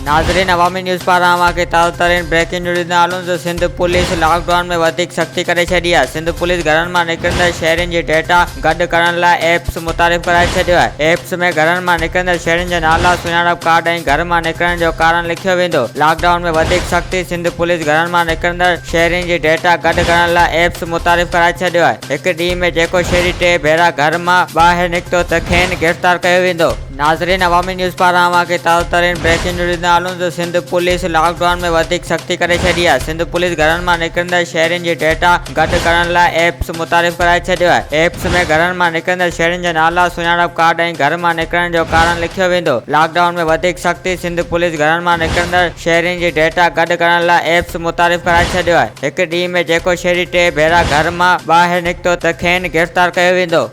ناظرين عوامي نيوز پاران اوهان کي تازه ترين بريڪنگ نيوز ڏيندا هلون ته سنڌ پوليس لاڪ ڊائون ۾ وڌيڪ سختي ڪري ڇڏي آهي سنڌ پوليس گهرن مان نڪرندڙ شهرين جي ڊيٽا گڏ ڪرڻ لاء ايپس متعارف ڪرائي ڇڏيو آهي ايپس ۾ گهرن مان نڪرندڙ شهرين جا نالا سڃاڻپ ڪارڊ ۽ گهر مان نڪرڻ جو ڪارڻ لکيو ويندو لاڪ ڊائون ۾ وڌيڪ سختي سنڌ پوليس گهرن مان نڪرندڙ شهرين جي ڊيٽا گڏ ڪرڻ لاء ايپس متعارف ڪرائي ڇڏيو آهي هڪ ڏينهن ۾ جيڪو شهري ٽي ڀيرا گهر مان ٻاهر نڪتو ته کين گرفتار ڪيو ويندو. ناظرين عوامي نيوز پاران اوهان کي تازه ترين بريڪنگ نيوز ڏيندا هلون ته سنڌ پوليس لاڪ ڊائون ۾ وڌيڪ سختي ڪري ڇڏي آهي سنڌ پوليس گهرن مان نڪرندڙ شهرين جي ڊيٽا گڏ ڪرڻ لاء ايپس متعارف ڪرائي ڇڏيو آهي ايپس ۾ گهرن مان نڪرندڙ شهرين جا نالا سڃاڻپ ڪارڊ ۽ گهر مان نڪرڻ جو ڪارڻ لکيو ويندو لاڪ ڊائون ۾ وڌيڪ سختي سنڌ پوليس گهرن مان نڪرندڙ شهرين جي ڊيٽا گڏ ڪرڻ لاء ايپس متعارف ڪرائي ڇڏيو آهي هڪ ڏينهن ۾ جيڪو شهري ٽي ڀيرا گهر مان ٻاهر نڪتو ته کين گرفتار ڪيو ويندو.